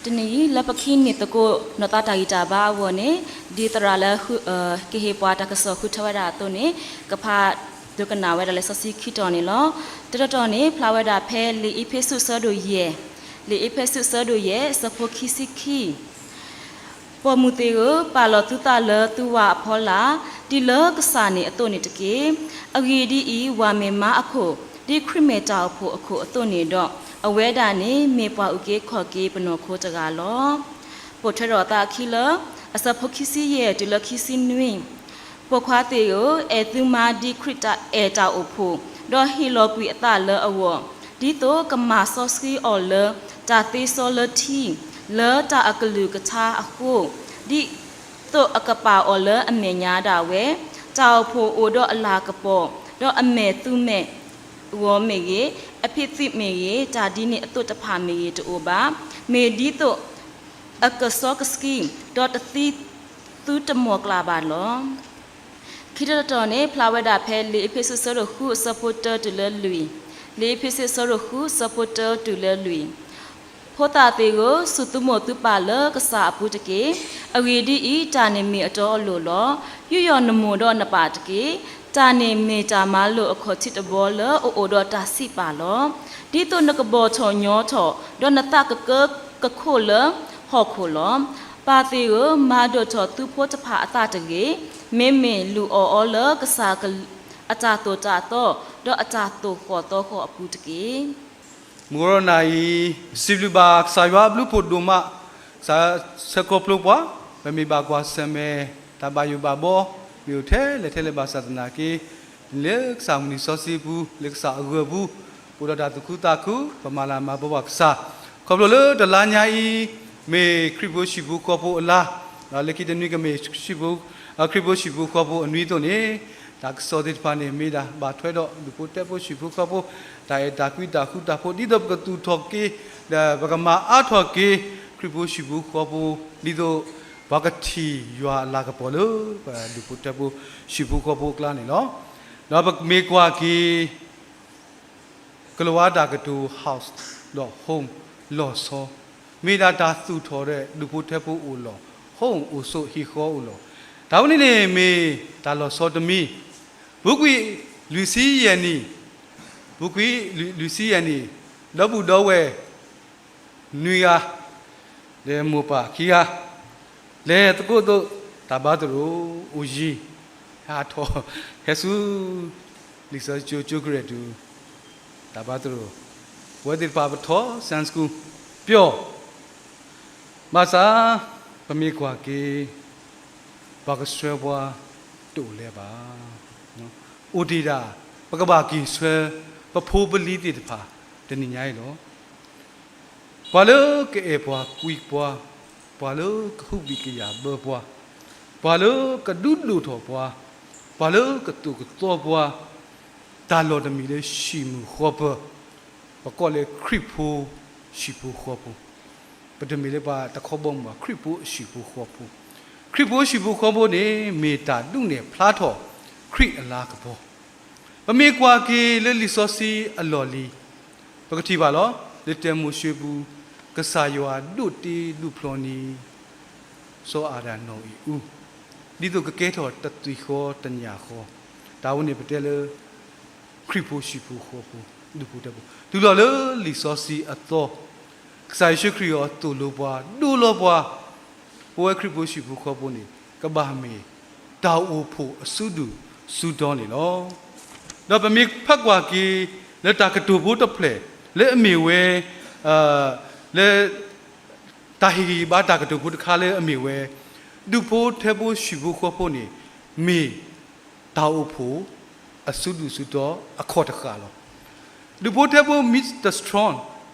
တနံၤအံၤ လၢပကဟံးန့ၢ်သကိးနီၢ်သးတၢ်ဂံၢ်တၢ်ဘါအဂီၢ်န့ၣ်, ဒ်သရၣ်လၢ ကဟ့ၣ်ပှၤတၢ်ကစီၣ်ဃုထၢဝဲဒၣ်အသိးန့ၣ်, ကဖးဒိကနၣ်ဝဲဒၣ်လၢစီဆှံခံတီၤန့ၣ်လီၤ. တတီၤတီၤန့ၣ် ဖျါဝဲဒၣ်ဖဲလံာ်အ့းဖ့းစူးအဆၢဒိၣ်ယဲၢ်, လံာ်အ့းဖ့းစူးအဆၢဒိၣ်ယဲၢ် အဆၢဖိခံဆံခံ ပိာ်မုၣ်သ့ၣ်ဧၢ, ပာ်လီၤသုသးလၢသုဝၤအဖီလာ်, ဒ်လၢကစၢ်န့ၣ်အသိးန့ၣ်တက့ၢ်. အဂ့ၢ်ဒ်အံၤ, ဝၤမ့ၢ်မါအခိၣ်, ဒ်ခရံာ်မ့ၢ်တၢ်အိၣ်ဖှိၣ်အခိၣ်အသိးန့ၣ်ဒီး, အဝဲဒၣ်န့ၣ်မ့ၢ်ပှၤအုၣ်က့ၤခီၣ်က့ၤပနီၢ်ခိတဂၤလီၤ. ပိာ်ထွဲထီၣ်အသးအခံလၢ အဆၢဖိခံဆံယဲၢ်တုၤလၢခံဆံနွံ, ပိာ်ခွါသ့ၣ်ဧၢ, အဲၣ်သုမါဒ်ခရံာ်အဲၣ်တၢ်အိၣ်ဖှိၣ်, ဒီးဟ့ၣ်လီၤကွံာ်အသးလၢအဂီၢ်, ဒ်သိးကမၤစီဆှံအီၤလၢတၢ်သ့စီလၢထံ, လၢတၢ်အကလုၢ်ကထါအဃိ, ဒ်သိးအကပာ်အီၤလၢအမဲာ်ညါဒၣ်ဝဲ. တၢ်အိၣ်ဖှိၣ်အိၣ်ဒီးအလၤကပီၤ, ဒီးအမဲာ်သူမဲာ်ဂီၤမ့ၢ်ဂ့ၤ, အဖံးသံးမ့ၢ်ဂ့ၤ, တၢ်ဒ်န့ၣ်အသိးတဖၣ်မ့ၢ်ဂ့ၤတအိၣ်ဘၣ်. မ့ၢ်ဒ်သိးအကစီကဆှံ, ဒီးတသံသုတမီၢ်ကျၢ်ဘၣ်လီၤ. ခံတီၤတတီၤန့ၣ် ဖျါဝဲဒၣ်ဖဲလံာ်အ့းဖ့းစူးအဆၢဒိၣ်ဃုအဆၢဖိတၢတုၤလၢလွံၢ်, လံာ်အ့းဖ့းစူးအဆၢဒိၣ်ဃုအဆၢဖိတၢတုၤလၢလွံၢ်, ဖိသၣ်သ့ၣ်ဧၢ, စူၢ်သုမိၢ်သုပၢ်လၢကစၢ်အပူၤတက့ၢ်. အဂ့ၢ်ဒ်အံၤ, တၢ်န့ၣ်မ့ၢ်အတီအလိၤလီၤ. ယူးယီၣ်နမိၢ်ဒီးနပၢ်တက့ၢ်. တၢ်န့ၣ်မ့ၢ်တၢ်မၤလိာ်အခီၣ်ထံးတဘီလၢအအိၣ်ဒီးတၢ်စံးပာ်လီၤ. ဒ်သိးနကဘီၣ်ထီၣ်ညီထီၣ်, ဒီးနသးကကၢကခိၣ်လၢဟီၣ်ခိၣ်လီၤ. ပၢ်သ့ၣ်ဧၢ, မၤဒိၣ်ထီၣ်သုဖိတဖၣ်အသးတဂ့ၤ, မ့မ့ၢ်လူၤအီၣ်အီၤလၢကစၢ်အတၢ်သိၣ်တၢ်သီ, ဒီးအတၢ်သိၣ်ဃီၣ်သီဃီၣ်အပူၤတက့ၢ်. မုၢ်ဂီၤနၤအံၤ စံးဘျုးဘၣ်ကစၢ်ယွၤအဘျုးဖှိၣ်ဒိၣ်မး, ကစၢ်ဆၢခီဖျိပှၤ, ပမ့ၢ်ဘၣ်ကွၢ်ဆၢၣ်မဲာ် တၢ်ဘၣ်ယိၣ်ဘၣ်ဘီ, မ့ၢ်အိၣ်ထဲလဲၣ်ထဲလဲၣ်ဘၣ်ဆၣ်သနာ်က့, လၢကစၢ်မုၢ်နံၤစီဆှံပူၤ, လၢကစၢ်အဂၢၢ်ပူၤ, ပအိၣ်ဒီးတၢ်သူၣ်ခုသးခု, ပမၤလၤမၤပီၤဘၣ်ကစၢ်, ခီဖျိလၢတလါညါအံၤ, မ့ၢ်ခရံာ်ဖိဟံၣ်ဖိဃီဖိအလါ, လၢခံတနွံကမ့ၢ် ခရံာ်ဖိဟံၣ်ဖိဃီဖိအနွံအသိးန့ၣ်, တၢ်ကစီၣ်သ့ၣ်တဖၣ်န့ၣ် မ့ၢ်ဒၣ်ဘၣ်ထွဲဒီးဒူၣ်ဖိထၢဖိဟံၣ်ဖိဃီဖိ, တၢ်အဲၣ်တၢ်ကွံတၢ်ဃူတၢ်ဖိး, ဒ်သိးပကသူၣ်ထီၣ်က့ၤ, ဒီးပကမၤအါထီၣ်က့ၤ, ခရံာ်ဖိဟံၣ်ဖိဃီဖိ, ဒ်သိးပှၤကထံၣ်ယွၤအလၤကပီၤလၢ ပဒူၣ်ဖိထၢဖိဟံၣ်ဖိဃီဖိအကျါန့ၣ်လီၤ. ဒီးပမ့ၢ်ကွၢ်က့ၤ ကလံးဝါတၢ်ကတိၤ house ဒီး home လီၤဆီ, မ့ၢ်ဒၣ်တၢ်သူၣ်ထီၣ်ဒီးဒူၣ်ဖိထၢဖိအိၣ်လီၤ, home အိၣ်ဆိးဟံၣ်ဃီအိၣ်လီၤ. တၢ်ဝဲန့ၣ်န့ၣ်မ့ၢ်တၢ်လီၤဆီတမံၤ, ပူၤကွံာ်လွံၢ်ဆံယဲၢ်နံၣ်, ပူၤကွံာ်လွံၢ်ဆံယဲၢ်နံၣ်, ဒီပုၢ်ဒီဝဲၢ် နွံဂၤ, ဒီးမိၢ်ပၢ်ခံဂၤ, လဲၤသကိးအသိး တၢ်ဘါသရိာ်အိၣ်ယံၤ, ဟးထီၣ်ဟဲဆူ လံာ်စီဆှံကၠိကရၢၢ်တုၤ တၢ်ဘါသရိာ်, ပဝဲသ့ၣ်တဖၣ်ပထီၣ် Sunday School ပျီ, ဘၣ်ဆၣ် ပမ့ၢ်ကွၢ်က့ၤ ပှၤကဆှၢပှၤတအိၣ်လၢၤဘၣ်. အိၣ်တ့ၢ်ဒၣ် ပကဘၣ်က့ၤဆှၢ ပဖိပလံၤသ့ၣ်တဖၣ် တနံၤညါအံၤလီၤ. ပှၤလၢကအဲၣ်ပှၤကွံပှၤ, ပှၤလၢကဟုကယာ်ဘၢပှၤ, ပှၤလၢကဒုးဒိၣ်ထီၣ်ပှၤ, ပှၤလၢကသိၣ်ကသီပှၤ, တၢ်လီၢ်တမံၤလၢဟံၣ်မုၢ်ဃီပၢၤ, ပကိးလၢခရံာ်ဖိဟံၣ်ဖိဃီဖိ, ပတမ့ၢ်လၢပှၤတခီဘီမုၢ်ဘၣ်, ခရံာ်ဖိဟံၣ်ဖိဃီဖိ, ခရံာ်ဖိဟံၣ်ဖိဃီဖိန့ၣ် မ့ၢ်တၢ်ဒုးနဲၣ်ဖျါထီၣ်ခရံာ်အလၤကပီၤ. ပမ့ၢ်ကွၢ်က့ၤလၢလံာ်စီဆှံအလီၢ်လံၤ, ပကထံၣ်ဘၣ်လီၤ, လၢတဲမိၤၡ့ပူၤ, ကစၢ်ယွၤဒိးတ့ဒိးဖျီန့ၢ် စီၤအၤဒၣ်နီၣ်အံၤအူ, ဒ်သိးကကဲထီၣ်တသွံၣ်ဃီတညၣ်ဃီ, တၢ်ဝဲန့ၣ်ပတဲလၢ ခရံာ်ဖိဟံၣ်ဖိဃီဖိ, ဒူၣ်ဖိထၢဖိ, တုၤလီၤလၢလံာ်စီဆှံအသီ, ကစၢ်ယ့ၣ်ၡူးခရံာ်အသိၣ်လိပှၤ, ဒိလီၤပှၤ, ပဝဲခရံာ်ဖိဟံၣ်ဖိဃီဖိန့ၣ် ကဘၣ်မ့ၢ်တၢ်အိၣ်ဖှိၣ်အစုဒုၣ်စုတီန့ၣ်လီၤ. ဒီးပမ့ၢ်ဖးကွၢ်က့ၤ လၢတၢ်ကတိၤဖိတဖျၢၣ် လၢအမ့ၢ်ဝဲ လၢ တၢ်ဟ့ၣ်ဂံၢ်ဟ့ၣ်ဘါတၢ်ကတိၤဖိတခါလၢအမ့ၢ်ဝဲ ဒူၣ်ဖိထၢဖိဟံၣ်ဖိဃီဖိန့ၣ် မ့ၢ်တၢ်အိၣ်ဖှိၣ်အစုဒုၣ်စုတီအခီၣ်တဃာ်လီၤ. ဒူၣ်ဖိထၢဖိ မ့ၢ်တ strong,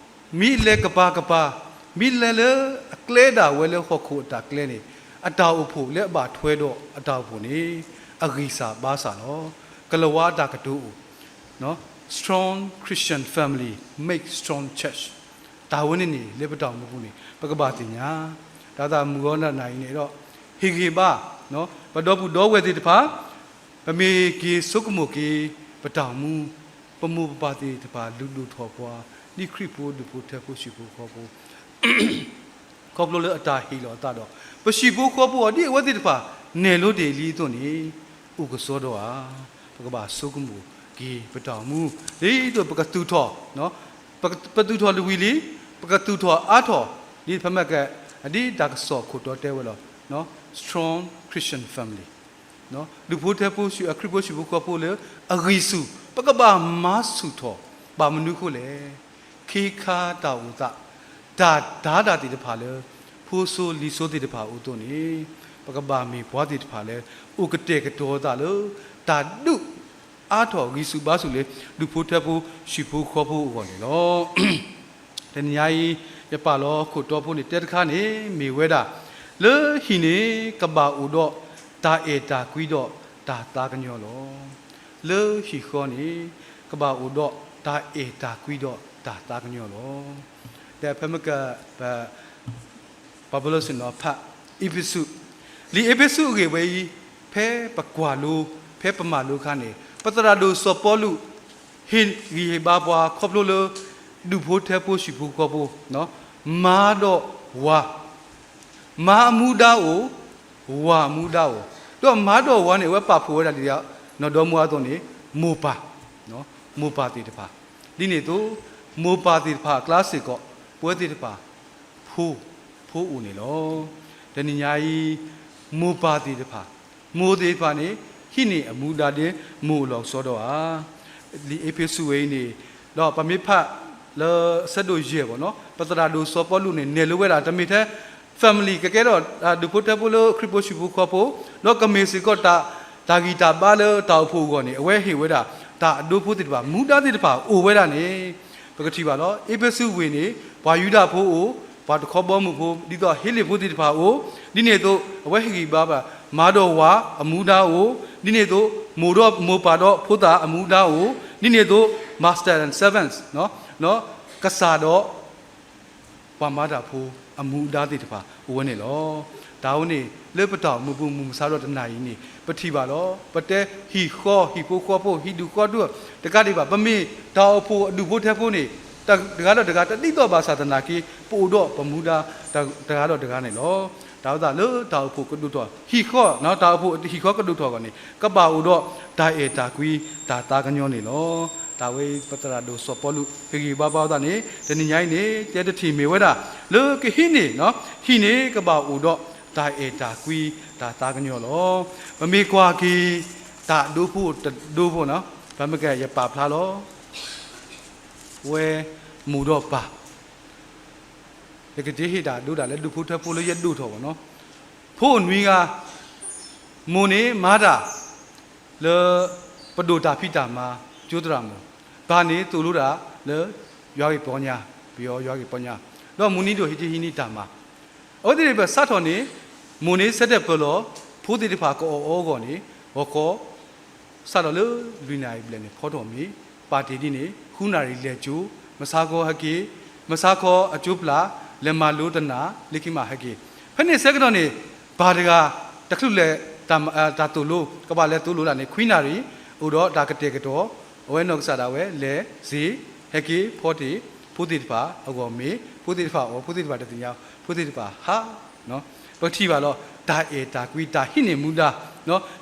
မ့ၢ်လဲၤကပၤကပၤ, မ့ၢ်လဲၤလၢအကျဲဒၣ်ဝဲလၢဟီၣ်ခိၣ်အတၢ်ကျဲန့ၣ် အတၢ်အိၣ်ဖှိၣ်လၢအဘၣ်ထွဲဒီးအတၢ်အိၣ်ဖှိၣ်န့ၣ် အဂံၢ်စၢ်ဘါစၢ်လီၤ. ကလံးဝါအတၢ်ကတိၤအိၣ် Strong Christian family make strong church. တၢ်ဝဲန့ၣ်န့ၣ် လၢပတၢ်အိၣ်မူပူၤန့ၣ် ပကဘၣ်သ့ၣ်ညါ, တၢ်သးမုၢ်ဂီၤနၤနၤအံၤန့ၣ်ဒီး ဟ့ၣ်ဂံၢ်ဘါ ပဒီပုၢ်ဒီဝဲၢ်သ့ၣ်တဖၣ် ပမ့ၢ်က့ၤဆိကမိၣ်က့ၤ ပတၢ်အိၣ်မူ ပမိၢ်ပပၢ်သ့ၣ်တဖၣ် လုၢ်ဒိၣ်ထီၣ်ပှၤ ဒ်ခရံာ်ဖိဒူၣ်ဖိထၢဖိဟံၣ်ဖိဃီဖိ ခီဖျိလၢအတၢ်ဟ့ၣ်လီၤအသးဒီး ပဟံၣ်ဖိဃီဖိအီၤ ဒ်အဝဲသ့ၣ်တဖၣ်နဲၣ်လိတ့ၢ်လံအသိးန့ၣ် အိၣ်ကစီဒီဧါ. ပကဘၣ်ဆိကမိၣ်က့ၤပတၢ်အိၣ်မူ ဒ်သိးပကသူၣ်ထီၣ်, ပက, ပသူၣ်ထီၣ်တဝံၤလံ, ပကသူၣ်ထီၣ်အါထီၣ်, ဒ်ဖဲမ့ၢ်က, ဒ်တၢ်ကစီၣ်ခိၣ်တီတဲဝဲလီၤ, strong Christian family, ဒူၣ်ဖိထၢဖိ ခရံာ်ဖိဟံၣ်ဖိဃီဖိလၢအဂံၢ်ဆူၣ် ပကဘၣ်မၤဆူၣ်ထီၣ်, ဘၣ်မနုၤအဃိလဲၣ်. ခ့ခါတၢ်အိၣ်သး, တၢ်တၤတၢ်သ့ၣ်တဖၣ်လၢ ဖိစိၤလံၤစိၤသ့ၣ်တဖၣ်အအိၣ်အသိးန့ၣ်, ပကဘၣ်မ့ၢ်ပှၤသ့ၣ်တဖၣ်လၢ အိၣ်ကတဲာ်ကတီၤအသးလၢ တၢ်ဒုးအါထီၣ်ဂံၢ်ဆူၣ်ဘါဆူၣ်လၢ ဒူၣ်ဖိထၢဖိ ဟံၣ်ဖိဃီဖိအဂီၢ်န့ၣ်လီၤ. တနံၤညါအံၤ ယပာ်လီၤခိၣ်တီဖိန့ၣ် တဲတခါန့ၣ် မ့ၢ်ဝဲဒၣ်, လၢဟံၣ်န့ၣ် ကဘၣ်အိၣ်ဒီးတၢ်အဲၣ်တၢ်ကွံဒီးတၢ်သးကညီၤလီၤ. လၢဟံၣ်ဃီန့ၣ် ကဘၣ်အိၣ်ဒီးတၢ်အဲၣ်တၢ်ကွံဒီးတၢ်သးကညီၤလီၤ. ဒီးဖဲမ့ၢ်က, ပ, ပှၤပလီၢ်ဆ့ၣ်နီၤဖး အ့းဖ့းစူး, လံာ်အ့းဖ့းစူးအဂ့ၢ်ဝဲအံၤ, ဖဲပကွၢ်လိ, ဖဲပမၤလိအခါန့ၣ် ပသရၣ်ဒိၣ်စီၤပီလူး ဟ့ၣ်ဂံၢ်ဟ့ၣ်ဘါပှၤခီဖျိလၢ ဒူၣ်ဖိထၢဖိ ဟံၣ်ဖိဃီဖိ, မါဒီးဝၤ, မါအမူဒါအိၣ်, ဝၤအမူဒါအိၣ်, ဒီးမါဒီးဝၤန့ၣ် အဝဲပာ်ဖှိၣ်ဝဲဒၣ်ဒ် နီၢ်ဒီမါအသိးန့ၣ် မိၢ်ပၢ်, မိၢ်ပၢ်သ့ၣ်တဖၣ်, ဒ်န့ၣ်အသိး မိၢ်ပၢ်သ့ၣ်တဖၣ်အကျါစ့ၢ်ကီး ပဝဲသ့ၣ်တဖၣ် ဖိ, ဖိအိၣ်န့ၣ်လီၤ. တနံၤညါအံၤ မိၢ်ပၢ်သ့ၣ်တဖၣ်, မိၢ်သ့ၣ်တဖၣ်န့ၣ် ဟံးန့ၢ်အမူဒါဒ်မိၢ်အလီၢ်ကစီဒီဧါ. လံာ်အ့းဖ့းစူးဝဲအံၤန့ၣ်, ဒီးပမ့ၢ်ဖးလၢအဆၢဒိၣ်ယဲၢ်ဘၣ်နီၤ, ပသရၣ်ဒိၣ်စီၤပီလူးန့ၣ် နဲၣ်လိဝဲဒၣ် တမ့ၢ်ထဲ family ကကဲထီၣ်ဒူၣ်ဖိထၢဖိလၢခရံာ်ဖိဟံၣ်ဖိဃီဖိ, ဒီးကမ့ၢ်စ့ၢ်ကီးတၢ်, တၢ်ဂံၢ်တၢ်ဘါလၢတၢ်အိၣ်ဖှိၣ်အဂီၢ်န့ၣ် အဝဲဟ့ၣ်ဝဲဒၣ် တၢ်အဒိဖိသ့ၣ်တဖၣ် မူဒါသ့ၣ်တဖၣ်အိၣ်ဝဲဒၣ်န့ၣ်, ပကထံၣ်ဘၣ်လီၤ. အ့းဖ့းစူးဝ့ၢ်န့ၣ် ပှၤယူဒၤဖိအိၣ်, ပှၤတခီဘီမုၢ်ဖိ ဒ်သိးဟ့လ့ၣ်ဖိသ့ၣ်တဖၣ်အိၣ်, ဒ်န့ၣ်အသိး အဝဲဟ့ၣ်ဂံၢ်ဘါဘၣ် မါဒီးဝၤအမူဒါအိၣ်, ဒ်န့ၣ်အသိး မိၢ်ဒီးမိၢ်ပၢ်ဒီးဖိသၣ်အမူဒါအိၣ်, ဒ်န့ၣ်အသိး master and servants, ကစၢ်ဒီး ပှၤမၤတၢ်ဖိအမူအဒါသ့ၣ်တဖၣ်အိၣ်ဝဲန့ၣ်လီၤ. တၢ်ဝဲန့ၣ် လၢပတၢ်အိၣ်မူပူၤ မုၢ်မဆါဒီးတနၤအံၤန့ၣ် ပထံၣ်ဘၣ်လီၤ. ပတဲဟံၣ်ဃီ ဟံၣ်ဖိဃီဖိ ဟံၣ်ဒူၣ်ဃီဒူၣ် တကးဒံးဘၣ် ပမ့ၢ်တၢ်အိၣ်ဖှိၣ်အဒူၣ်ဖိထၢဖိန့ၣ် တဂၤဒီးတဂၤ တဒ်သိးဘၣ်ဆၣ်သနာ်က့ ပအိၣ်ဒီးပမူဒါ တဂၤဒီးတဂၤန့ၣ်လီၤ. တၢ်ဝဲသတးလၢတၢ်အိၣ်ဖှိၣ်ကဒိၣ်ထီၣ် ဟံၣ်ဃီ, တၢ်အိၣ်ဖှိၣ်ဟံၣ်ဃီကဒိၣ်ထီၣ်အဂီၢ်န့ၣ် ကဘၣ်အိၣ်ဒီးတၢ်အဲၣ်တၢ်ကွံ တၢ်သးကညီၤန့ၣ်လီၤ. တၢ်ဝဲအံၤပသရၣ်ဒိၣ်စီၤပီလူး ဟ့ၣ်ဂံၢ်ဘါဘၣ်အသးန့ၣ် တနံၤညါအံၤန့ၣ် တဲတထံၣ်မ့ၢ်ဝဲဒၣ် လၢကဟံးန့ၢ်, ဟံးန့ၢ်ကဘၣ်အိၣ်ဒီးတၢ်အဲၣ်တၢ်ကွံ တၢ်သးကညီၤလီၤ. ပမ့ၢ်ကွၢ်က့ၤ တၢ်ဒိဖိတဒိဖိနီၤ, ပမ့ၢ်က ယပာ်ဖျါလီၤ ဝဲမိၢ်ဒီးပၢ် ယကတ့ဟ့ၣ်တၢ်ဒိတၢ်လၢဒူၣ်ဖိထၢဖိလၢယဒိၣ်ထီၣ်ဘၣ်နီၤ. ဖိအိၣ်နွံဂၤ, မိၢ်န့ၣ်မၤတၢ်လၢ ပဒိၣ်တၢ်ဖံးတၢ်မၤ ကၠိသရၣ်မုၣ်, ပၢ်န့ၣ်သိၣ်လိတၢ်လၢ ယွၤဂ့ၢ်ပီညါ, ပယီၤယွၤဂ့ၢ်ပီညါ, ဒီးမုၢ်နံၤဒိၣ်ဟံးတ့ဟံးန့ၢ်တၢ်မၤ အဝဲသ့ၣ်တဖၣ်စးထီၣ်န့ၣ် မိၢ်န့ၣ်ဆၢတဲာ်ပၢၢ်လီၤ ဖိသ့ၣ်တဖၣ်ကအီၣ်အီအဂီၢ်န့ၣ် ဂီၤခီ စးထီၣ်လၢလွံၢ်နၣ်ရံၣ်ဘျဲၣ်န့ၣ် ဖီထီၣ်မ့ၢ် ပာ်တ့ၢ်ဒ်န့ၣ် ဃုနၣ်ရံၣ်လဲၤကၠိ, မဆါခီဟဲက့ၤ, မဆါခီအကၠိပျၢ် လဲၤမၤလိတနၤ လၢခံမးဟဲက့ၤ, ဖဲန့ၣ်ဆၢကတီၢ်န့ၣ် ပၢ်တဂၤ တချုးလဲၤ တၢ်သိၣ်လိ ကဘၣ်လဲၤသိၣ်လိတၢ်န့ၣ် ခွံနၣ်ရံၣ် အိၣ်ဒီးတၢ်ကတဲာ်ကတီၤ အဝဲနီၢ်ကစၢ်ဒၣ်ဝဲ လဲၤစ့ ဟဲက့ၤဖီတ့ၢ် ဖိသ့ၣ်တဖၣ်အဂီၢ်မ့ၢ် ဖိသ့ၣ်တဖၣ်အီၣ် ဖိသ့ၣ်တဖၣ်တသ့ၣ်ညါ ဖိသ့ၣ်တဖၣ်ဟး ပကထံၣ်ဘၣ်လီၤ တၢ်အဲၣ်တၢ်ကွံ တၢ်ဟံးန့ၢ်မူဒါ,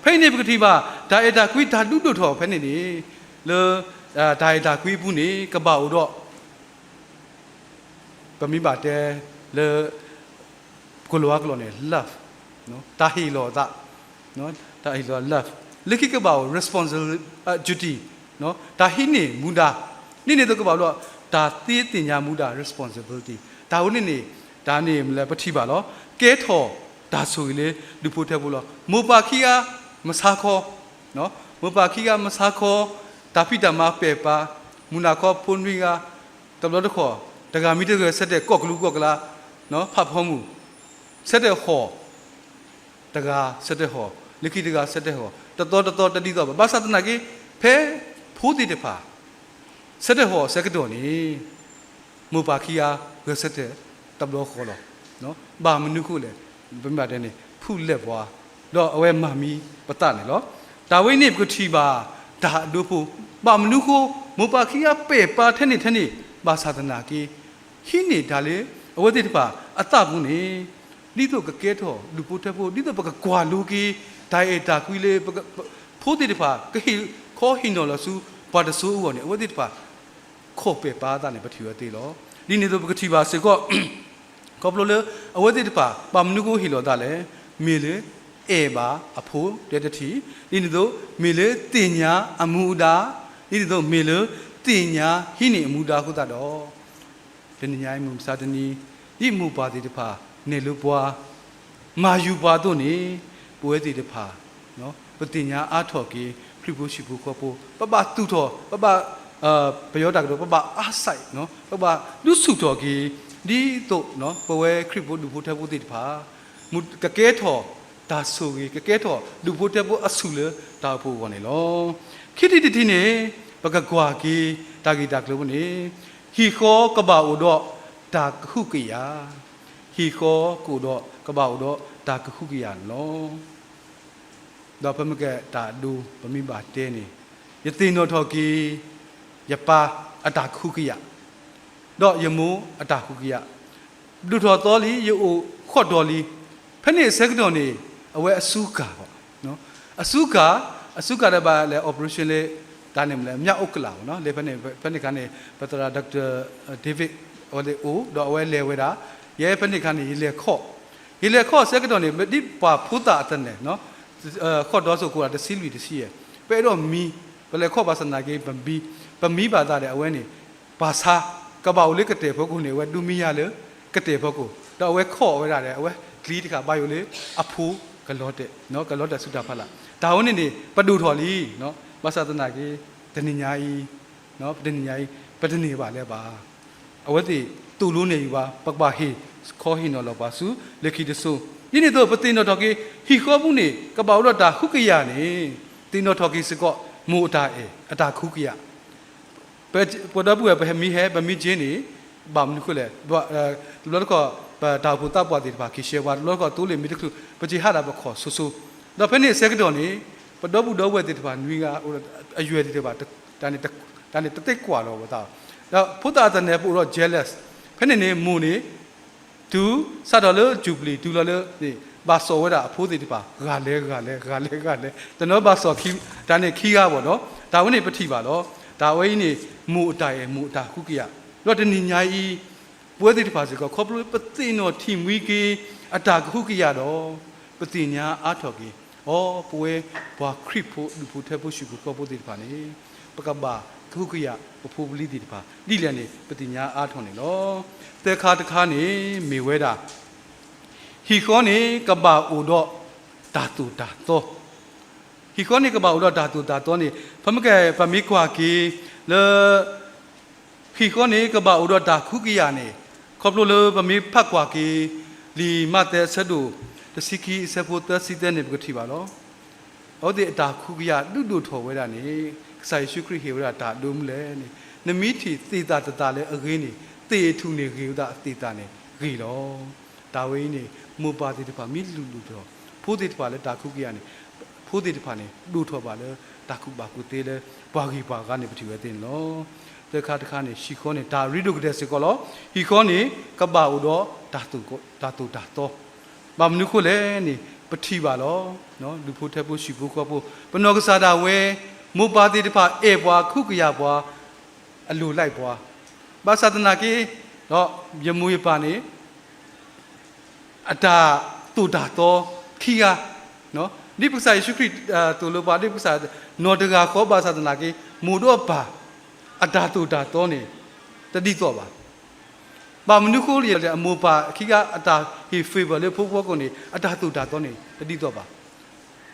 ဖဲအံၤန့ၣ် ပကထံၣ်ဘၣ် တၢ်အဲၣ်တၢ်ကွံ တၢ်ဒုးဒိၣ်ထီၣ်ဖဲန့ၣ်န့ၣ် လၢ တၢ်အဲၣ်တၢ်ကွံအပူၤန့ၣ် ကဘၣ်အိၣ်ဒီး ပမ့ၢ်ဘၣ်တဲလၢ ကလီၤဝါကျိာ်န့ၣ် love, တၢ်ဟ့ၣ်လီၤအသး, တၢ်ဟ့ၣ်လီၤ love, လၢခံကဘၣ်အိၣ် responsible duty, တၢ်ဟံးန့ၢ်မူဒါ, ဒ်န့ၣ်အသိးကဘၣ်အိၣ်ဒီး တၢ်သ့သ့ၣ်ညါမူဒါ responsibility, တၢ်ဝဲန့ၣ်န့ၣ် တၢ်န့ၣ်မ့ၢ်လၢပထံၣ်ဘၣ်လီၤ. ကဲထီၣ်တၢ်ဆိၣ်ဂ့ၤလၢဒူၣ်ဖိထၢဖိလီၤ. မိၢ်ပၢ်ခံဂၤ မဆါခီ, မိၢ်ပၢ်ခံဂၤမဆါခီ တၢ်ဖံးတၢ်မၤပဲာ်ပာ်, မုၢ်နၤခီဖိနွံဂၤ တဘျီတခီၣ် တဂၤမ့ၢ်တဂဲၤဆၢတဲာ် ကိးကလူးကိးကလး ဖးဖီမုၢ် ဆၢတဲာ်ဟီၣ်, တဂၤဆၢတဲာ်ဟီၣ်, လၢခံတဂၤဆၢတဲာ်ဟီၣ်, တသီတသီတဒ်သိးဘၣ်. ဘၣ်ဆၣ်သနာ်က့ ဖဲဖိသ့ၣ်တဖၣ် ဆၢတဲာ်ဟီၣ်ဆၢကတီၢ်န့ၣ် မိၢ်ပၢ်ခံဂၤဂဲၤဆၢတဲာ်တဘျီဃီလီၤ. ဘၣ်မနုၤအဃိလဲၣ်, ပမ့ၢ်ဘၣ်တဲန့ၣ် ဖုၣ်လဲၢ်ပှၤ ဒီးအဝဲမၤမံပသးန့ၣ်လီၤ. တၢ်ဝဲအံၤန့ၣ် ပကထံၣ်ဘၣ်တၢ်အဒိဖိ, ဘၣ်မနုၤအဃိ မိၢ်ပၢ်ခံဂၤပဲာ်ပာ်ထဲန့ၣ်ထဲန့ၣ် ဘၣ်ဆၣ်သနာ်က့ ဟံးန့ၢ်တၢ်လၢ အဝဲသ့ၣ်တဖၣ် အသးပူၤန့ၣ်, ဒ်သိးကကဲထီၣ်ဒူၣ်ဖိထၢဖိ, ဒ်သိးပကကွၢ်လိက့ၤ တၢ်အဲၣ်တၢ်ကွံလၢ ဖိသ့ၣ်တဖၣ် ကဟ့ၣ်ခီဟ့ၣ်နီၤလီၤဆူ ပှၤတစိၤအဂီၢ်န့ၣ် အဝဲသ့ၣ်တဖၣ် ခိးပဲာ်ပာ်သးန့ၣ် ပထံၣ်ဝဲသ့လီၤ. ဒ်န့ၣ်အသိးပကထံၣ်ဘၣ်စ့ၢ်ကီး ခီဖျိလၢအဝဲသ့ၣ်တဖၣ် ဘၣ်မနုၤဃိဟ့ၣ်လီၤသးလဲၣ်, မ့ၢ်လၢအဲၣ်ဘၣ်အဖိတဲတထံၣ်, ဒ်န့ၣ်အသိး မ့ၢ်လၢသ့ၣ်ညါအမူအဒါ, ဒ်န့ၣ်အသိး မ့ၢ်လၢသ့ၣ်ညါဟံးန့ၢ်အမူဒါအဃိသတးဒီး တနံၤညါအံၤမုၢ်မဆါတနံၤ ဒ်မိၢ်ပၢ်သ့ၣ်တဖၣ် နဲၣ်လိပှၤ မၤယူၤပှၤအသိးန့ၣ်, ပဝဲသ့ၣ်တဖၣ် ပသ့ၣ်ညါအါထီၣ်က့ၤ ခရံာ်ဖိဟံၣ်ဖိဃီဖိ, ပဘၣ်သူၣ်ထီၣ်, ပဘၣ် ပယီၤတၢ်ကတိၤ ပဘၣ်အါစဲး, ပဘၣ်ဒုးဆူၣ်ထီၣ်က့ၤ ဒ်သိး ပဝဲခရံာ်ဖိဒူၣ်ဖိထၢဖိသ့ၣ်တဖၣ် ကကဲထီၣ်တၢ်ဆိၣ်ဂ့ၤ, ကကဲထီၣ်ဒူၣ်ဖိထၢဖိအဆူၣ်လၢတၢ်အိၣ်ဖှိၣ်အဂီၢ်န့ၣ်လီၤ. ခံထံၣ်တထံၣ်န့ၣ် ပကကွၢ်က့ၤတၢ်ဂ့ၢ်တၢ်ကျိၤပူၤန့ၣ်, ဟံၣ်ဃီကဘၣ်အိၣ်ဒီးတၢ်ကဟုကယာ်, ဟံၣ်ဃီကအိၣ်ဒီး ကဘၣ်အိၣ်ဒီးတၢ်ကဟုကယာ်န့ၣ်လီၤ. ဒီးဖဲမ့ၢ်ကဲတၢ်အဒိ ပမ့ၢ်ဘၣ်တဲန့ၣ်, ယသ့ၣ်နီၣ်ထီၣ်က့ၤ ယပၢ်အတၢ်ကဟုကယာ်, ဒီးယမိၢ်အတၢ်ကဟုကယာ်, ဒိၣ်ထီၣ်သီလံ, ယအိၣ်ဃီၣ်ဒီးလံ, ဖဲန့ၣ်အဆၢကတီၢ်န့ၣ် အဝဲအစူကၤဘၣ်, အစူကၤ, အစူကၤဒီးဘၣ်လဲၤ operation လၢ တၢ်န့ၣ်မ့ၢ်လၢ မြောက်ဥက္ကလာ ဘၣ်နီၤ, လၢဖဲန့ၣ် ဖဲန့ၣ်အခါန့ၣ် ပသရၣ် Doctor David အဝဲသ့ၣ်အိၣ် ဒီးအဝဲလဲၤဝဲဒၣ်, ယဲဖဲန့ၣ်အခါန့ၣ် ယလဲၤခီၣ်, ယလဲၤခီၣ်အဆၢကတီၢ်န့ၣ် ဒ်ပှၤဖိသၣ်အသနၢၣ် ဃီၣ်ဒီစိၤကိးဂၤဒဲး တဆံလွံၢ်တဆံယဲၢ်, ပအဲၣ်ဒိးမံ, ပလဲၤခီၣ်ဘၣ်ဆၣ်သနာ်က့ ပမံ, ပမံဘၣ်သးဒီးအဝဲန့ၣ်, ပှၤဆါ, ကဘၣ်အိၣ်လၢကတဲာ်ဖီခိၣ်န့ၣ် အဝဲဒိးမံယၤလၢကတဲာ်ဖီခိၣ်, ဒီးအဝဲခီၣ်ဝဲဒၣ်ဒီး အဝဲကျံတခါဘၣ်ယိၣ်လၢအဖိကလီၤတဲာ်, ကလီၤတဲာ်ဆူတၢ်ဖီလာ်, တၢ်ဝဲန့ၣ်န့ၣ် ပဒိၣ်ထီၣ်လံ, ဘၣ်ဆၣ်သနာ်က့ တနံၤညါအံၤ တနံၤညါအံၤ ပတန့ၢ်ဘၣ်လၢၤဘၣ်. အဝဲသ့ၣ်သိၣ်လိနဲၣ်ယုာ်ဘၣ်, ပကဘၣ်ဟ့ၣ်ခီဟ့ၣ်နီၤလီၤပှၤဆူလၢခံတစိၤ, ဒ်န့ၣ်အသိး ပသ့ၣ်နီၣ်ထီၣ်က့ၤ ဟံၣ်ဃီပူၤန့ၣ် ကဘၣ်အိၣ်ဒီးတၢ်ကဟုကယာ်န့ၣ်, သ့ၣ်နီၣ်ထီၣ်က့ၤစ့ၢ်ကီး မိၢ်အတၢ်အဲၣ် အတၢ်ကဟုကယာ် ပဒီပုၢ်ဝဲၢ် ပမ့ၢ်ဟဲ ပမ့ၢ်က့ၤန့ၣ် ဘၣ်မနုၤဃိလဲၣ်, တဘျီတခီၣ် ပတၢ်အိၣ်ဖှိၣ်သးပှၢ်သ့ၣ်တဖၣ် က့ၤရှဲပှၤ, တဘျီတခီၣ် သိလ့ၣ်မ့ၢ်တချုး ပက့ၤဟးဒၣ်ပခီၣ်ဆိဆိ, ဒီးဖဲန့ၣ်အဆၢကတီၢ်န့ၣ် ပဒီပုၢ်ဒီဝဲၢ်သ့ၣ်တဖၣ်နွံဂၤ အယွဲၢ်သ့ၣ်တဖၣ် တၢ်န့ၣ်တသ့ကွၢ်လီၤဝဲသး, ဒီးဖိသၣ်အသနၢၣ်ပအိၣ်ဒီး jealous, ဖဲန့ၣ်န့ၣ် မိၢ်န့ၣ် တုၤစးထီၣ်လၢ Jubilee တုၤလီၤလၢန့ၣ် ဘၣ်စီၣ်ဝဲဒၣ်အဖိသ့ၣ်တဖၣ် ဂၤလဲၤဂၤလဲၤ ဂၤလဲၤဂၤလဲၤ တနီၤဘၣ်စီၣ်ခံ တၢ်န့ၣ်ခံဂၤဘၣ်ဒီး တၢ်ဝဲန့ၣ်ပထံၣ်ဘၣ်လီၤ. တၢ်ဝဲအံၤန့ၣ် မိၢ်အတၢ်အဲၣ် မိၢ်အတၢ်ကဟုကယာ်, ဒီးတနံၤညါအံၤ ပဝဲသ့ၣ်တဖၣ်စ့ၢ်ကီး ခီဖျိပသ့ၣ်နီၣ်ထံၣ်မှံက့ၤ အတၢ်ကဟုကယာ်ဒီး ပသ့ၣ်ညါအါထီၣ်က့ၤ အီၤ ပဝဲပှၤခရံာ်ဖိဒူၣ်ဖိထၢဖိ ဆံးဖိဃီဖိသ့ၣ်တဖၣ်န့ၣ် ပကဘၣ်ကဟုကယာ်ပဖိပလံၤသ့ၣ်တဖၣ် ဒ်လဲၣ်န့ၣ် ပသ့ၣ်ညါအါထီၣ်န့ၣ်လီၤ. သၢခါတခါန့ၣ် မ့ၢ်ဝဲဒၣ် ဟံၣ်ဃီန့ၣ် ကဘၣ်အိၣ်ဒီးတၢ်သိၣ်တၢ်သီ, ဟံၣ်ဃီန့ၣ် ကဘၣ်အိၣ်ဒီးတၢ်သိၣ်တၢ်သီန့ၣ် ပမ့ၢ်ကဲ ပမ့ၢ်ကွၢ်က့ၤလၢ ဟံၣ်ဃီန့ၣ် ကဘၣ်အိၣ်ဒီးတၢ်ကဟုကယာ်န့ၣ် ခီဖျိလၢပမ့ၢ်ဖးကွၢ်က့ၤ လံာ်မးသဲအဆၢဒိၣ်တဆံခံ အဆၢဖိသၢဆံသၢန့ၣ် ပကထံၣ်ဘၣ်လီၤ. အဝဲသ့ၣ်အတၢ်ကဟုကယာ်ဒုးဒိၣ်ထီၣ်ဝဲဒၣ်န့ၣ် ကစၢ်ယ့ၣ်ၡူးခရံာ်ဟ့ၣ်ဝဲဒၣ်တၢ်ဒိမုၢ်လဲၣ်န့ၣ် နမ့ၢ်ထံၣ်သ့ၣ်သၣ်တသၣ်လၢအဂ့ၤန့ၣ် သ့ၣ်အထူၣ်န့ၣ်ဂ့ၤဝဲဒၣ် အသ့ၣ်သၣ်န့ၣ်ဂ့ၤလီၤ. တၢ်ဝဲအံၤန့ၣ် မိၢ်ပၢ်သ့ၣ်တဖၣ်မ့ၢ်လုၢ်ဒိၣ်ထီၣ် ဖိသ့ၣ်တဖၣ်လၢတၢ်ကဟုကယာ်န့ၣ် ဖိသ့ၣ်တဖၣ်န့ၣ် ဒိၣ်ထီၣ်ဘၣ်လၢတၢ်ကူၣ်ဘၣ်ကူၣ်သ့လၢ ပှၤဂ့ၤပှၤဂါန့ၣ် ပထံၣ်ဝဲသ့ၣ်န့ၣ်လီၤ. သၢခါတခါန့ၣ် ဟံၣ်ဃီန့ၣ် တၢ်ရ့ဒိၣ်ကတၢၢ်စ့ၢ်ကီးလီၤ. ဟံၣ်ဃီန့ၣ် ကဘၣ်အိၣ်ဒီးတၢ်သိၣ်တၢ်သီ ဘၣ်မနုၤဃိလဲၣ်န့ၣ် ပထံၣ်ဘၣ်လီၤ. ဒူၣ်ဖိထၢဖိ ဆံးဖိဃီဖိ ပနီၢ်ကစၢ်ဒၣ်ဝဲ မိၢ်ပၢ်သ့ၣ်တဖၣ်အဲၣ်ပှၤ ကဟုကယာ်ပှၤ အလိၣ်လၢပှၤ ဘၣ်ဆၣ်သနာ်က့ ဒီးယမိၢ်ယပၢ်န့ၣ် အတၢ်သိၣ်တၢ်သီခံဂၤ, ဒ်ပကစၢ်ယ့ၣ်ၡူးခရံာ်သိၣ်လိပှၤ ဒ်ပကစၢ်နီၢ်တဂၤဃီ ဘၣ်ဆၣ်သနာ်က့ မိၢ်ဒီးပၢ် အတၢ်သိၣ်တၢ်သီန့ၣ် တဒ်သိးဘၣ်. ဘၣ်မနုၤဃိလၢအမိၢ်ပၢ်ခံဂၤ အတၢ်ဟ့ၣ် favor လၢဖိဖိဃီန့ၣ် အတၢ်သိၣ်တၢ်သီန့ၣ် တဒ်သိးဘၣ်.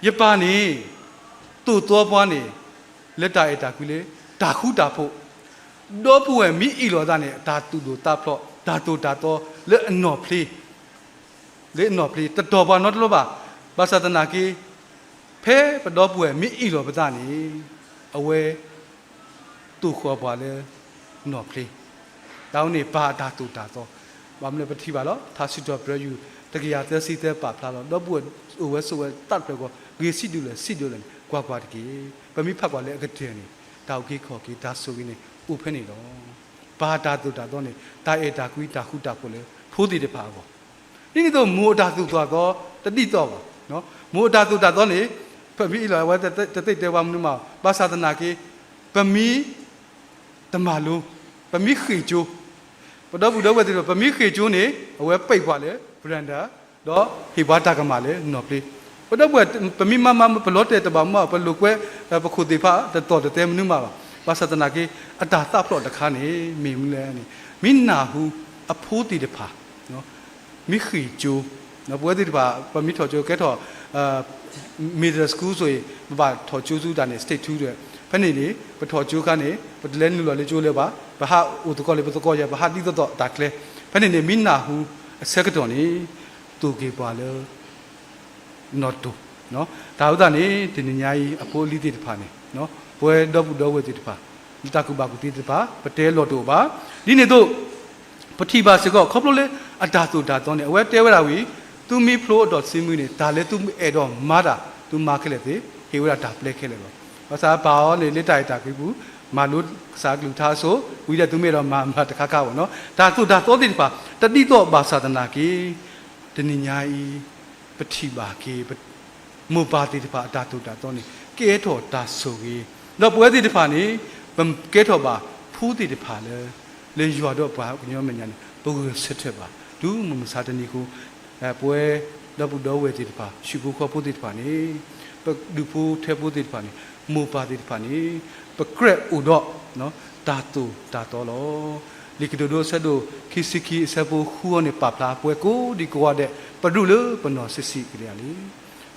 ယပၢ်န့ၣ် သိၣ်သီပှၤန့ၣ် လၢတၢ်အဲၣ်တၢ်ကွံလၢ တၢ်ဃူတၢ်ဖိး, ဒီပုၢ်ဝဲၢ်မ့ၢ်အ့ၣ်လိာ်သးန့ၣ် တၢ်သူၣ်ဒိၣ်သးဖျိး တၢ်သိၣ်တၢ်သီလၢအနီၢ်ဖျ့, လၢအနီၢ်ဖျ့ တတီၤပှၤနီတဘျီဘၣ်. ဘၣ်ဆၣ်သနာ်က့ ဖဲပဒီပုၢ်ဝဲၢ်မ့ၢ်အ့ၣ်လိာ်ပသးန့ၣ် အဝဲ သိၣ်ဃီၤပှၤလၢနီၢ်ဖျ့, တၢ်ဝဲန့ၣ် ပၢ်အတၢ်သိၣ်တၢ်သီ. ဘၣ်မနုၤလဲၣ် ပထံၣ်ဘၣ်လီၤ. ထါစံးထီၣ်ပတြၢၤ ယူၢ်တကယၤသၢဆံသၢ ပာ်ဖျါလီၤ. ဒီပုၢ်ဝဲၢ်အိၣ်ဝဲဆိးဝဲသးတဖျၢၣ်ဃီ ဂ့ၤဆံးဒိၣ်လဲၣ် ဆံးဒိၣ်လဲၣ်န့ၣ် ကွၢ်ကွၢ်တက့ၢ်. ပမ့ၢ်ဖးကွၢ်လၢအကတၢၢ်န့ၣ် တၢ်အုၣ်က့ၤခီၣ်က့ၤ တၢ်ဆိၣ်ဂ့ၤန့ၣ် အိၣ်ဖဲန့ၣ်လီၤ. ပှၤတၢ်သိၣ်တၢ်သီန့ၣ် တၢ်အဲၣ်တၢ်ကွံတၢ်ဃူတၢ်ဖိးလၢဖိသ့ၣ်တဖၣ်အဂီၢ်, ဒ်န့ၣ်အသိးမိၢ်အတၢ်သိၣ်တၢ်သီတဒ်သိးဘၣ်. မိၢ်အတၢ်သိၣ်တၢ်သီန့ၣ် ပမ့ၢ်အ့ၣ်လိာ်အဝဲတသ့ၣ်ညါတဲဝဲမနုၤမး, ဘၣ်ဆၣ်သနာ်က့ ပမ့ၢ်တမၤလိ, ပမ့ၢ်ဃ့ၢ်ကၠိ, ပဒီပုၢ်ဒီဝဲၢ်သ့ၣ်တဖၣ် ပမ့ၢ်ဃ့ၢ်ကၠိန့ၣ် အဝဲပံးပှၤလၢ veranda ဒီးဟ့ၣ်ပှၤတၢ်ကမၣ်လၢနီၢ်ချ့, ပဒီပုၢ်ဝဲၢ် ပမ့ၢ်မၤမၤ ပလီၤတဲာ်တဘၣ်မး ပလိာ်ကွဲ ပခိၣ်သ့ၣ်တဖၣ် တတီၢ်တတဲမနုၤမးဘၣ်. ဘၣ်ဆၣ်သနာ်က့ အတၢ်သးဖျိးတခါန့ၣ် မ့ၢ်မနုၤလဲၣ်န့ၣ် မ့ၢ်နၢ်ဟူအဖိသ့ၣ်တဖၣ် မ့ၢ်ဃ့ၢ်ကၠိ, ပဝဲသ့ၣ်တဖၣ် ပမ့ၢ်ထီၣ်ကၠိကဲထီၣ် middle school ဆိၣ်ဂ့ၤ ပဘၣ်ထီၣ်ကၠိဆူတၢ်န့ၣ် state two ဒီး ဖဲန့ၣ်န့ၣ် ပထီၣ်ကၠိခါန့ၣ် ပတလဲၤနုာ်လီၤလၢကၠိလၢၤဘၣ်, ပဟးအိၣ်သကိးလၢပသကိးယၤ ပဟးဒ်သိးသိးတၢ်ကျဲ, ဖဲန့ၣ်န့ၣ် မ့ၢ်နၢ်ဟူအဆၢကတီၢ်န့ၣ် သိၣ်က့ၤပှၤလၢ နီၢ်တိၢ်, တၢ်အဃိသတးန့ၣ် တနံၤညါအံၤ အဖိအလံၤသ့ၣ်တဖၣ်န့ၣ် ပဝဲဒီပုၢ်ဒီဝဲၢ်သ့ၣ်တဖၣ် လၢတၢ်ကူၣ်ဘၣ်ကူၣ်သ့သ့ၣ်တဖၣ် ပတဲလီၤတအိၣ်ဘၣ်. ဒ်န့ၣ်အသိး ပထံၣ်ဘၣ်စ့ၢ်ကီး ခီဖျိလၢအတၢ်သိၣ်တၢ်သီန့ၣ် အဝဲတဲဝဲဒၣ်ဝံၤ သုမ့ၢ်ဖျိအတီၢ်တဆံမုၢ်န့ၣ် တၢ်လၢသုအဲၣ်ဒိးမၤတၢ် သုမၤခဲလၢာ်သ့ ဟ့ၣ်ဝဲဒၣ်တၢ်ပျဲခဲလၢာ်လီၤ. ဘၣ်ဆၣ်ပာ်အီၤန့ၣ် လၢတၢ်အဲၣ်တၢ်ကွံပူၤ မၤလိကစၢ်အကလုၢ်ကထါအစိၤ ဝံၤဒီးသုမ့ၢ်အဲၣ်ဒိးမၤ မၤတခါခါဘၣ်နီၤ တၢ်သိၣ်တၢ်သီသ့ၣ်တဖၣ် တဒ်သိးဘၣ်ဆၣ်သနာ်က့ တနံၤညါအံၤ ပထံၣ်ဘၣ်က့ၤ မိၢ်ပၢ်သ့ၣ်တဖၣ်အတၢ်သိၣ်တၢ်သီန့ၣ် ကဲထီၣ်တၢ်ဆိၣ်ဂ့ၤ, ဒီးပဝဲသ့ၣ်တဖၣ်န့ၣ် ပကဲထီၣ်ဘၣ်ဖိသ့ၣ်တဖၣ်လၢ လၢယွၤဒီးပှၤကညီမဲာ်ညါန့ၣ် ပဂုာ်ဆၢထၢၣ်ဘၣ် တုၤမုၢ်မဆါတနံၤအဃိ ပဝဲဒီပုၢ်ဒီဝဲၢ်သ့ၣ်တဖၣ် ဟံၣ်ဖိဃီဖိသ့ၣ်တဖၣ်န့ၣ် ပဒူၣ်ဖိထၢဖိသ့ၣ်တဖၣ်န့ၣ် မိၢ်ပၢ်သ့ၣ်တဖၣ်န့ၣ် ပကြၢးအိၣ်ဒီး တၢ်သိၣ်တၢ်သီလီၤ. လံာ်ကတိၤဒိအဆၢဒိၣ်ခံဆံခံအဆၢဖိဃုအံၤန့ၣ် ပာ်ဖျါပဝဲကိးဒံကိးဂၤဒဲး ပဒူၣ်လၢပနီၢ်ဆံးဆံးကလဲာ်လံ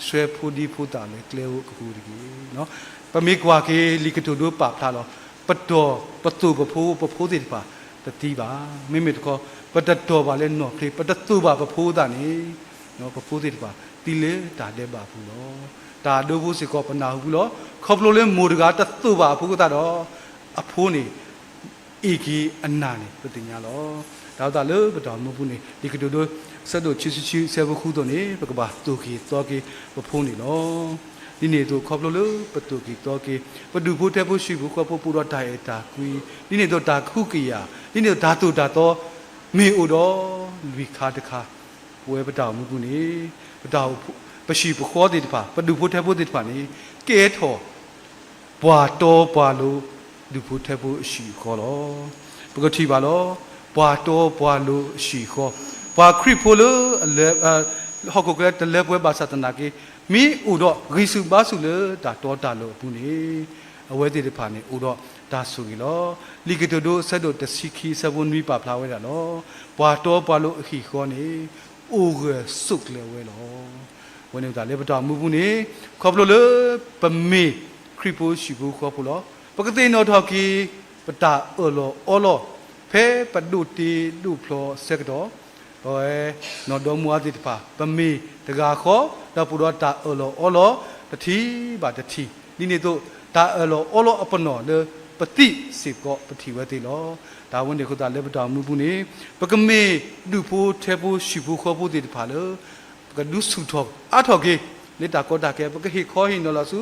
ဆှၢဖိဒံဖိသၣ်လၢကျဲဧိၤကပူၤတက့ၢ်. ပမ့ၢ်ကွၢ်က့ၤလံာ်ကတိၤဒိပာ်ဖျါလီၤ ပတီၢ်ပသိၣ်ပဖိ ပဖိသ့ၣ်တဖၣ် တသံဘၣ်. မ့မ့ၢ်တခီ ပတတီၢ်ဘၣ်လၢနီၢ်ချ့ ပတသိၣ်ဘၣ်ပဖိသးန့ၣ် ပဖိသ့ၣ်တဖၣ် သံလၢတၢ်ဒဲးဘးအပူၤလီၤ. တၢ်အဒိဖိစ့ၢ်ကီးပနၢ်ဟူလီၤ ခီဖျိလၢမိၢ်တဂၤတသိၣ်ဘၣ်အဖိသးဒီး အဖိန့ၣ် အ့ၣ်က့ၤအနၢ်န့ၣ် ပသ့ၣ်ညါလီၤ. တၢ်အဃိသတးလၢပတၢ်အိၣ်မူပူၤန့ၣ် လံာ်ကတိၤဒိ ဆၢဒိၣ်ခံဆံခံအဆၢဖိဃုအသိးန့ၣ် ပကဘၣ်သိၣ်က့ၤသီက့ၤပဖိန့ၣ်လီၤ. ဒ်န့ၣ်အသိးခီဖျိလၢပသိၣ်က့ၤသီက့ၤ ပဒူၣ်ဖိထၢဖိဟံၣ်ဖိဃီဖိပူၤဒီးတၢ်အဲၣ်တၢ်ကွံ ဒ်န့ၣ်အသိးတၢ်ကဟုကယာ် ဒ်န့ၣ်အသိးတၢ်သိၣ်တၢ်သီ မ့ၢ်အိၣ်ဒီးလွံၢ်ခါတခါ ပဝဲပတၢ်အိၣ်မူပူၤန့ၣ် ပတၢ်အိၣ်ဖှိၣ် ပဟံၣ်ပဃီသ့ၣ်တဖၣ် ပဒူၣ်ဖိထၢဖိသ့ၣ်တဖၣ်န့ၣ် ကဲထီၣ် ပှၤတီပှၤလိၤ ဒူၣ်ဖိထၢဖိအဟံၣ်အဃီလီၤ. ပကထံၣ်ဘၣ်လီၤ ပှၤတီပှၤလိၤအဟံၣ်အဃီ ပှၤခရံာ်ဖိလၢအလဲၤ ဟီၣ်ခိၣ်ချၢတလၢပှဲၤဘၣ်ဆၣ်သနာ်က့ မ့ၢ်အိၣ်ဒီးဂံၢ်ဆူၣ်ဘါဆူၣ်လၢတၢ်တီတၢ်လိၤအပူၤန့ၣ် အဝဲသ့ၣ်တဖၣ်န့ၣ် အိၣ်ဒီးတၢ်ဆိၣ်ဂ့ၤလီၤ. လံာ်ကတိၤဒိအဆၢဒိၣ်တဆံခံအဆၢဖိနွံပာ်ဖျါဝဲဒၣ်လီၤ. ပှၤတီပှၤလိၤအဟံၣ်အဃီန့ၣ် အိၣ်ဂၢၢ်ဆိးကျၢၤဝဲလီၤ. အဝဲန့ၣ်အဃိသတးလၢပတၢ်အိၣ်မူပူၤန့ၣ် ခီဖျိလၢပမ့ၢ်ခရံာ်ဖိဟံၣ်ဖိဃီဖိလီၤ. ပကသ့ၣ်နီၣ်ထီၣ်က့ၤ ပတၢ်အၢၣ်လီၤအီလီၤ ဖဲပဒိးတ့ဒိးဖျီအဆၢကတီၢ် ပဝဲနီၢ်ဒီမါဝၤသ့ၣ်တဖၣ် ပမ့ၢ်တဂၤဃီ ဒီးပအိၣ်ဒီးတၢ်အၢၣ်လီၤအီလီၤ တထံၣ်ဘၣ်တထံၣ် ဒ်န့ၣ်အသိး တၢ်အၢၣ်လီၤအီလီၤအပနီၣ်လၢပသံစ့ၢ်ကီး ပထံၣ်ဝဲသ့လီၤ. တၢ်ဝဲန့ၣ်အဃိသတးလၢပတၢ်အိၣ်မူပူၤန့ၣ် ပကမ့ၢ်ဒူၣ်ဖိထၢဖိဟံၣ်ဖိဃီဖိသ့ၣ်တဖၣ်လၢ ပကဒုးဆူၣ်ထီၣ်အါထီၣ်က့ၤ လၢတၢ်ကီတၢ်ခဲ ပကဟ့ၣ်ခီဟ့ၣ်နီၤလီၤဆူ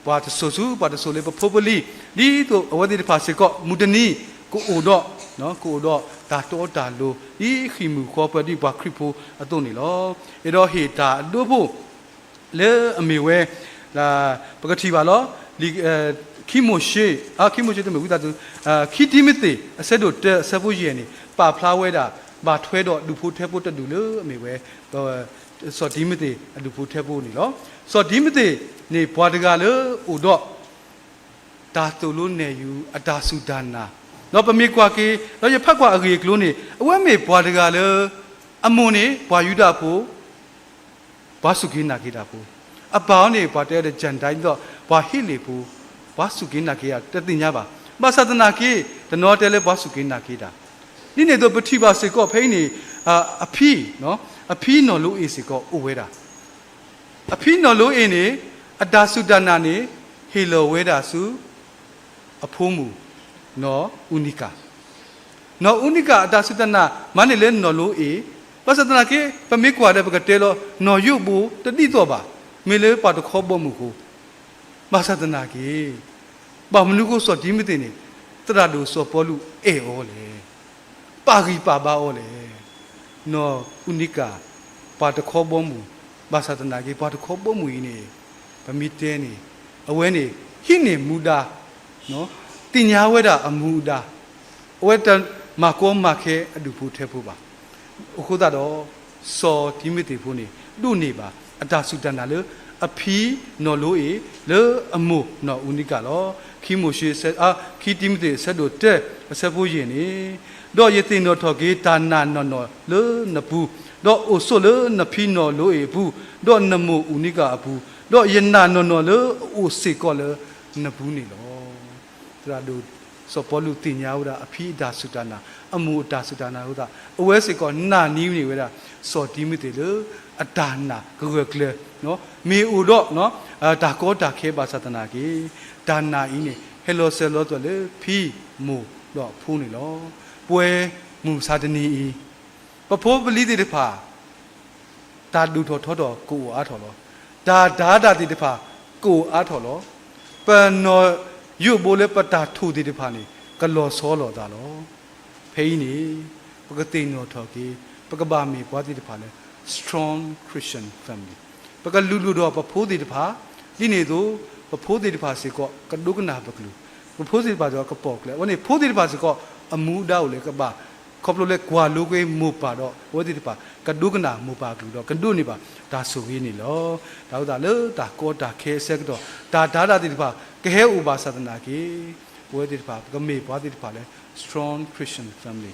ပှၤတစိၤဆူ ပှၤတစိၤလၢပဖိပလံၤ ဒ်သိးအဝဲသ့ၣ်တဖၣ်စ့ၢ်ကီး မုၢ်တနံၤ ကအိၣ်ဒီး ကအိၣ်ဒီးတၢ်တီတၢ်လိၤ ဒ်ဟံၣ်မုၢ်ဃီပၢၢ်ဒ်ပှၤခရံာ်ဖိအသိးန့ၣ်လီၤ. အဲၣ်ဒိးဟ့ၣ်တၢ်အဒိဖိ လၢအမ့ၢ်ဝဲ ပကထံၣ်ဘၣ်လီၤ. လံာ် ခံမိၤၡ့ ခံမိၤၡ့တမ့ၢ်ဝံသးစူၤ ခံတံၤမသ့း အဆၢဒိၣ်တၢ အဆၢဖိယဲၢ်န့ၣ် ပာ်ဖျါဝဲဒၣ် ဘၣ်ထွဲဒီးဒူၣ်ဖိထၢဖိတဒူၣ်လၢအမ့ၢ်ဝဲ စီၤတံၤမသ့းအဒူၣ်ဖိထၢဖိန့ၣ်လီၤ. စီၤတံၤမသ့းန့ၣ် ပှၤတဂၤလၢအိၣ်ဒီး တၢ်သိၣ်လိနဲၣ်ယုၤ အတၢ်စူၢ်တၢ်နာ်, ဒီးပမ့ၢ်ကွၢ်က့ၤ ဒီးယဖးကွၢ်အဂ့ၢ်အကျိၤန့ၣ် အဝဲမ့ၢ်ပှၤတဂၤလၢ အမိၢ်န့ၣ် ပှၤယူဒၤဖိ ပှၤစူၢ်က့ၤနာ်က့ၤတၢ်ဖိ, အပၢ်အီၤန့ၣ် ပှၤတဲဒီး Gentile ဒ်သိး ပှၤဟ့လ့ၣ်ဖိ, ပှၤစူၢ်က့ၤနာ်က့ၤတၢ်တသ့ၣ်ညါဘၣ်. ဘၣ်ဆၣ်သနာ်က့ တနီၤတဲလၢပှၤစူၢ်က့ၤနာ်က့ၤတၢ်, ဒ်န့ၣ်အသိးပထံၣ်ဘၣ်စ့ၢ်ကီးဖဲအံၤန့ၣ် အဖံ အဖံနီၢ်လိအ့ၣ်စ့ၢ်ကီးအိၣ်ဝဲဒၣ် အဖံနီၢ်လိအ့ၣ်န့ၣ် အတၢ်စူၢ်တၢ်နာ်န့ၣ် ဟ့ၣ်လီၤဝဲဒၣ်ဆူ အဖိမုၣ် နီၢ်အူနံကၣ်, နီၢ်အူနံကၣ်အတၢ်စူၢ်တၢ်နာ် မၤန့ၢ်လၢနီၢ်လိအ့ၣ်, ဘၣ်ဆၣ်သနာ်က့ ပမ့ၢ်ကွၢ်ဒီးပကတဲလီၤ နီၢ်ယိၣ်ဘိတဒ်သိးဘၣ်, မ့ၢ်လၢပှၤတခီဘီမုၢ်အဃိ, ဘၣ်ဆၣ်သနာ်က့ ဘၣ်မနုၤအဃိစီၤတံၤမသ့းန့ၣ် သရၣ်ဒိၣ်စီၤပီလူးအဲၣ်အီၤလဲၣ်, ပာ်ဂံၢ်ပာ်ဘါအီၤလဲၣ်. နီၢ်အူနံကၣ် ပှၤတခီဘီမုၢ်, ဘၣ်ဆၣ်သနာ်က့ ပှၤတခီဘီမုၢ်အံၤန့ၣ် ပမ့ၢ်တဲန့ၣ် အဝဲန့ၣ် ဟံးန့ၢ်မူဒါ, သ့ၣ်ညါဝဲဒၣ်အမူအဒါ, အဝဲတမၤကီမၤခဲအဒူၣ်ဖိထၢဖိဘၣ်. အဃိသတးဒီး စီၤတံၤမသ့းဖိန့ၣ် ဒိးန့ၢ်ဘၣ်အတၢ်စူၢ်တၢ်နာ်လၢအဖံနီၢ်လိအ့ၣ် လၢအမိၢ်နီၢ်အူနံကၣ်လီၤ. ခံမိၤၡ့, ခံတံၤမသ့း အဆၢဒိၣ်တၢ အဆၢဖိယဲၢ်န့ၣ်, ဒီးယသ့ၣ်နီၣ်ထီၣ်က့ၤတၢ်နာ်နီၢ်နီၢ်လၢနပူၤ, ဒီးအိၣ်ဆိးလၢနဖံနီၢ်လိအ့ၣ်အပူၤ, ဒီးနမိၢ်အူနံကၣ်အပူၤ, ဒီးယနာ်နီၢ်နီၢ်လၢအအိၣ်စ့ၢ်ကီးလၢနပူၤန့ၣ်လီၤ. သရၣ်ဒိၣ်စီၤပီလူးသ့ၣ်ညါဝဲဒၣ်အဖံအတၢ်စူၢ်တၢ်နာ်, အမိၢ်အတၢ်စူၢ်တၢ်နာ်အဃိသတး အဝဲစ့ၢ်ကီးနာ်န့ၢ်ဝဲဒၣ် စီၤတံၤမသ့းလၢအတၢ်နာ်ကဂၢၢ်ကျၢၤ, မ့ၢ်အိၣ်ဒီး တၢ်ကီတၢ်ခဲဘၣ်ဆၣ်သနာ်က့ တၢ်နာ်အံၤန့ၣ် ဟဲလီၤစၢၤလီၤသွဲၣ်လၢဖံမိၢ်ဒီးအဖိန့ၣ်လီၤ. ပဝဲမုၢ်မဆါတနံၤအံၤ ပဖိပလံၤသ့ၣ်တဖၣ် တၢ်ဒိၣ်ထီၣ်ထီထီၣ်ကအိၣ်အါထီၣ်လီၤ. တၢ်တၤတၢ်သ့ၣ်တဖၣ်ကအိၣ်အါထီၣ်လီၤ. ပနီၢ်ယိၣ်ဘိလၢပတၢ်ထိၣ်သ့ၣ်တဖၣ်န့ၣ် ကလီၤဆီလိာ်သးလီၤ. ဖဲအံၤန့ၣ် ပကသ့ၣ်နီၣ်ထီၣ်က့ၤ ပကဘၣ်မ့ၢ်ပှၤသ့ၣ်တဖၣ်လၢ strong Christian family, ပကလူၤလိၣ်ဒီးပဖိသ့ၣ်တဖၣ်, ဒ်န့ၣ်အသိး ပဖိသ့ၣ်တဖၣ်စ့ၢ်ကီး ကဒိကနၣ်ပကလုၢ်, ပဖိသ့ၣ်တဖၣ်စ့ၢ်ကီးကပိာ်ကျဲ, အဝဲန့ၣ်ဖိသ့ၣ်တဖၣ်စ့ၢ်ကီး အမူဒါအိၣ်လၢကဘၣ် ခီဖျိလၢကွၢ်လိက့ၤမိၢ်ပၢ်ဒီး အဝဲသ့ၣ်တဖၣ် ကဒိကနၣ်မိၢ်ပၢ်အကလုၢ်ဒီး ကဒိးန့ၢ်ဘၣ်တၢ်ဆိၣ်ဂ့ၤန့ၣ်လီၤ. တၢ်အဃိသတးလၢတၢ်ကီတၢ်ခဲအဆၢကတီၢ် တၢ်တၤတၢ်သ့ၣ်တဖၣ် ကဟဲအိၣ်ဘၣ်ဆၣ်သနာ်က့ ပဝဲသ့ၣ်တဖၣ် ပကမ့ၢ်ပှၤသ့ၣ်တဖၣ်လၢ strong Christian family,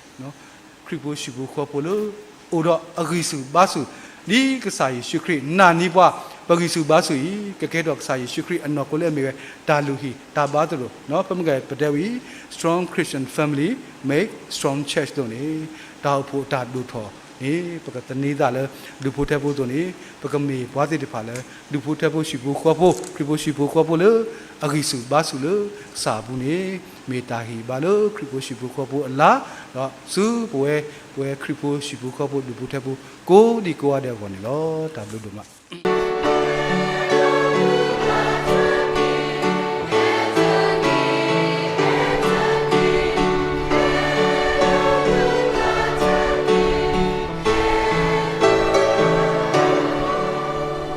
ခရံာ်ဖိဟံၣ်ဖိဃီဖိလၢ အိၣ်ဒီးအဂံၢ်ဆူၣ်ဘါဆူၣ်, ဒ်ကစၢ်ယ့ၣ်ၡူးခရံာ်နာ်န့ၢ်ပှၤ ပဂံၢ်ဆူၣ်ဘါဆူၣ်အံၤ ကကဲထီၣ်ကစၢ်ယ့ၣ်ၡူးခရံာ်အနီၢ်ခိလၢအမ့ၢ်ဝဲ တၢ်လုၢ်ဟံၣ်တၢ်ဘါသရိာ်, ဖဲမ့ၢ်ကပတဲဝံၤ strong Christian family make strong church အသိးန့ၣ် တၢ်အိၣ်ဖှိၣ်အတၢ်ဒိၣ်ထီၣ်န့ၣ် ပကသန့ၤသးလၢ ဒူၣ်ဖိထၢဖိအသိးန့ၣ် ပကမ့ၢ်ပှၤသ့ၣ်တဖၣ်လၢ ဒူၣ်ဖိထၢဖိဟံၣ်ဖိဃီဖိ, ခရံာ်ဖိဟံၣ်ဖိဃီဖိလၢ အဂံၢ်ဆူၣ်ဘါဆူၣ်လၢကစၢ်အပူၤန့ၣ် မ့ၢ်တၢ်ဟ့ၣ်ဘါလၢခရံာ်ဖိဟံၣ်ဖိဃီဖိအလါ, ဒီးဆူပဝဲ ပဝဲခရံာ်ဖိဟံၣ်ဖိဃီဖိဒူၣ်ဖိထၢဖိ ကိးဒံကိးဂၤဒဲးအဂီၢ်န့ၣ်လီၤ. တၢ်ဘျုးဒိၣ်မး.